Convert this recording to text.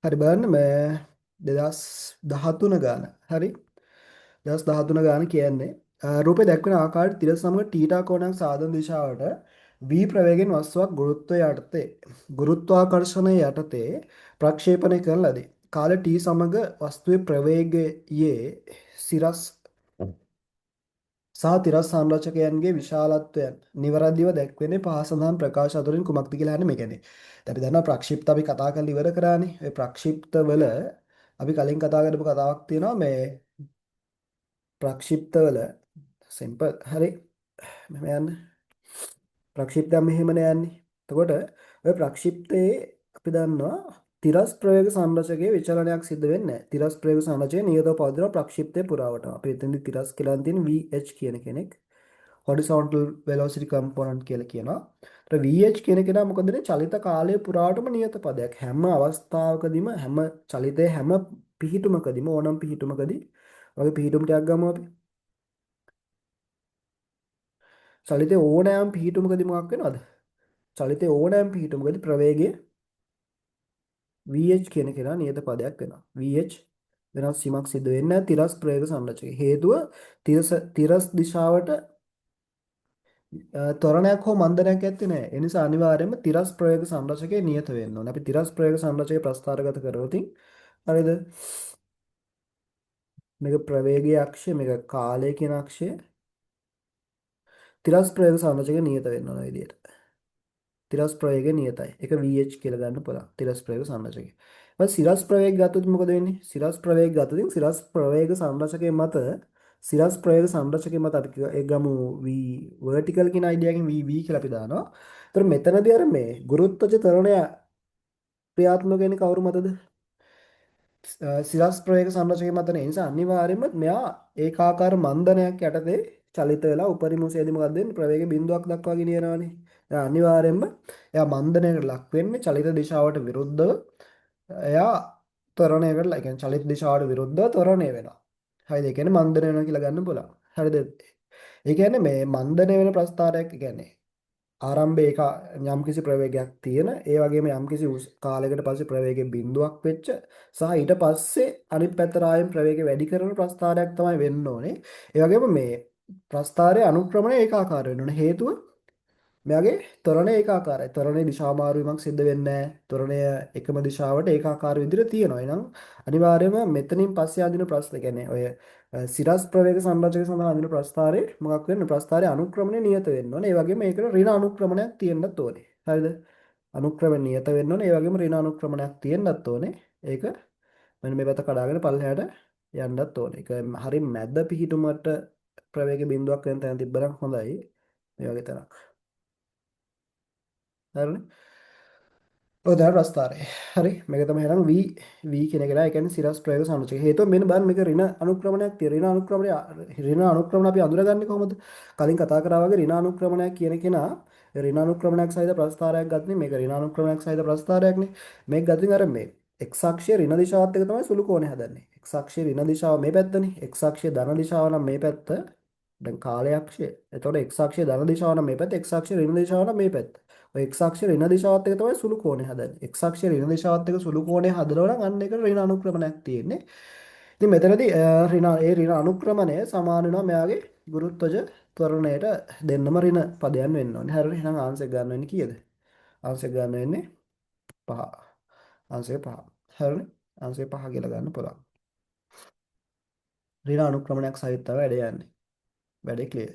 හරි බලන්න මේ 2013 ගාන. හරි 2013 ගාන කියන්නේ රූපේ දැක්වෙන ආකාරයට තිර සමග තීටා කෝණයක් සාධන දිශාවට v ප්‍රවේගයෙන් වස්තුවක් ගුරුත්වය යටතේ ගුරුත්වාකර්ෂණය යටතේ ප්‍රක්ෂේපණය කරන ලදී. කාල t සමග වස්තුවේ ප්‍රවේගයේ සිරස් සහ තිරස් සංරචකයන්ගේ විශාලත්වයන් නිවැරදිව දැක්වෙන්නේ පහ සඳහන් ප්‍රකාශ අතුරින් කුමක්ද කියලා අහන්නේ. මේ කියන්නේ දැන් අපි දන්නවා ප්‍රක්ෂිප්ත අපි කතා කරලා ඉවර කරානේ. ඔය ප්‍රක්ෂිප්ත වල අපි කලින් කතා කරපු කතාවක් තියෙනවා මේ ප්‍රක්ෂිප්ත වල සිම්පල්. හරි, මෙහෙම යන්න. ප්‍රක්ෂිප්තයන් මෙහෙමනේ යන්නේ. එතකොට ඔය ප්‍රක්ෂිප්තයේ අපි දන්නවා තිරස් ප්‍රවේග සංරචකයේ විචලනයක් සිද්ධ වෙන්නේ නැහැ. තිරස් ප්‍රවේග සංරචකය නියතව පවතින ප්‍රක්ෂිප්තයේ පුරාවට. අපි එතෙන්දි තිරස් කියලා තියෙන VH කියන කෙනෙක්. Horizontal velocity component කියලා කියනවා. ඒතර VH කියන කෙනා මොකද වෙන්නේ? චලිත කාලය පුරාවටම නියත පදයක්. හැම අවස්ථාවකදීම හැම චලිතයේ හැම පිහිටුමකදීම ඕනම පිහිටුමකදී වගේ පිහිටුම් ටිකක් ගමු අපි. චලිතයේ ඕනෑම පිහිටුමකදී මොකක් වෙනවද? චලිතයේ ඕනෑම පිහිටුමකදී ප්‍රවේගය VH කියන කෙනා නියත පදයක් වෙනවා. VH වෙනස් වීමක් සිද්ධ වෙන්නේ නැහැ තිරස් ප්‍රවේග සංරචකයේ. හේතුව තිරස් දිශාවට ත්වරණයක් හෝ මන්දනයක් ඇත්තේ නැහැ. ඒ නිසා අනිවාර්යයෙන්ම තිරස් ප්‍රවේග සංරචකයේ නියත වෙන්න ඕනේ. අපි තිරස් ප්‍රවේග සංරචකය ප්‍රස්ථාරගත කරොත් හරිද? මේක ප්‍රවේගයේ අක්ෂය, මේක කාලය කියන අක්ෂය. තිරස් ප්‍රවේග සංරචකය නියත වෙන්න ඕන විදියට. තිරස් ප්‍රවේගය නියතයි. ඒක VH කියලා ගන්න පුළුවන්. තිරස් ප්‍රවේග සංරචකය. ඊට සිරස් ප්‍රවේග ගත්තොත් මොකද වෙන්නේ? සිරස් ප්‍රවේග ගත්තොත් සිරස් ප්‍රවේග සංරචකයේ මත සිරස් ප්‍රවේග සංරචකයේ මත අපි ඒක ගමු V vertical කියන අයිඩියා එකෙන් VV කියලා අපි දානවා. ඒතර මෙතනදී අර මේ ගුරුත්වජ ත්වරණය ක්‍රියාත්මක වෙන්නේ කවුරු මතද? සිරස් ප්‍රවේග සංරචකයේ මතනේ. ඒ නිසා අනිවාර්යයෙන්ම මෙයා ඒකාකාර මන්දනයක් යටතේ චලිත වෙලා උපරිම උසේදී මොකද්ද වෙන්නේ? ප්‍රවේගය බිඳුවක් දක්වා ගෙනියනවානේ. දැන් අනිවාර්යයෙන්ම එයා මන්දනයකට ලක් වෙන්නේ චලිත දිශාවට විරුද්ධව. එයා ත්වරණයකට, ඒ කියන්නේ චලිත දිශාවට විරුද්ධව ත්වරණය වෙනවා. හරිද? ඒ කියන්නේ මන්දනය වෙනවා කියලා ගන්න පුළුවන්. හරිද? ඒ කියන්නේ මේ මන්දනය වෙන ප්‍රස්ථාරයක්, ඒ කියන්නේ ආරම්භයේ එක යම්කිසි ප්‍රවේගයක් තියෙන, ඒ වගේම යම්කිසි කාලයකට පස්සේ ප්‍රවේගය බිඳුවක් වෙච්ච සහ ඊට පස්සේ අනිත් පැත්තට ආයෙත් ප්‍රවේගය වැඩි කරන ප්‍රස්ථාරයක් තමයි වෙන්න ඕනේ. ඒ වගේම මේ ප්‍රස්ථාරයේ අනුක්‍රමණය ඒකාකාර වෙන්න ඕනේ. හේතුව මෙයාගේ ත්වරණය ඒකාකාරයි. ත්වරණයේ දිශා මාරු වීමක් සිද්ධ වෙන්නේ නැහැ. ත්වරණය එකම දිශාවට ඒකාකාර විදිහට තියෙනවා. එහෙනම් අනිවාර්යයෙන්ම මෙතනින් පස්සේ අඳින ප්‍රස්ථ කියන්නේ ඔය සිරස් ප්‍රවේග සංරචක සඳහා අඳින ප්‍රස්ථාරයේ මොකක් වෙන්න? ප්‍රස්ථාරයේ අනුක්‍රමණය නියත වෙන්න ඕනේ. ඒ වගේම ඒකට ඍණ අනුක්‍රමණයක් තියෙන්නත් ඕනේ. හරිද? අනුක්‍රමණය නියත වෙන්න ඕනේ. ඒ වගේම ඍණ අනුක්‍රමණයක් තියෙන්නත් ඕනේ. ඒක මෙන්න මේ පැත්ත කඩාගෙන පල්ලෙහාට යන්නත් ඕනේ. ඒක හරි මැද පිහිටුමට ප්‍රවේග බිඳුවක් වෙන තැන තිබ්බනම් හොඳයි. මේ වගේ තැනක්. හරිනේ? ඔය තමයි ප්‍රස්ථාරය. හරි. මේක තමයි එහෙනම් V V කියන එක නෑ. ඒ කියන්නේ සිරස් ප්‍රවේග සංරචක. හේතුව මෙන්න බලන්න මේක ඍණ අනුක්‍රමණයක් තියෙන. ඍණ අනුක්‍රමණය ඍණ අනුක්‍රමණ අපි අඳුරගන්නේ කොහොමද? කලින් කතා කරා වගේ ඍණ අනුක්‍රමණයක් කියන කෙනා ඍණ අනුක්‍රමණයක් සහිත ප්‍රස්ථාරයක් ගත්තනේ. මේක ඍණ අනුක්‍රමණයක් සහිත ප්‍රස්ථාරයක්නේ. මේක ගත්තොත් අර මේ x අක්ෂයේ ඍණ දිශාවත් එක තමයි සුළු කෝණය හදන්නේ. X අක්ෂයේ ඍණ දිශාව මේ පැත්තනේ. X අක්ෂයේ ධන දිශාව නම් මේ පැත්ත. දැන් කාලය අක්ෂය. එතකොට x අක්ෂයේ ධන දිශාව නම් මේ පැත්ත, x අක්ෂයේ ඍණ දිශාව නම් මේ පැත්ත. ඔය x අක්ෂයේ ඍණ දිශාවත් එක තමයි සුළු කෝණය හදන්නේ. X අක්ෂයේ ඍණ දිශාවත් එක සුළු කෝණය හදනවා නම් අන්න ඒකට ඍණ අනුක්‍රමණයක් තියෙන්නේ. ඉතින් මෙතනදී ඍණ ඒ ඍණ අනුක්‍රමණය සමාන වෙනවා මෙයාගේ ගුරුත්වජ ත්වරණයට දෙන්නම ඍණ පදයන් වෙන්න ඕනේ. හරිනේ. එහෙනම් ආන්සර් ගන්න වෙන්නේ කීයද? ආන්සර් ගන්න වෙන්නේ 5. ආන්සර් 5. හරිනේ. ආන්සර් 5 කියලා ගන්න පුළුවන්. ඍණ අනුක්‍රමණයක් සහිතව වැඩ යන්නේ. වැඩේ ක්ලියර්.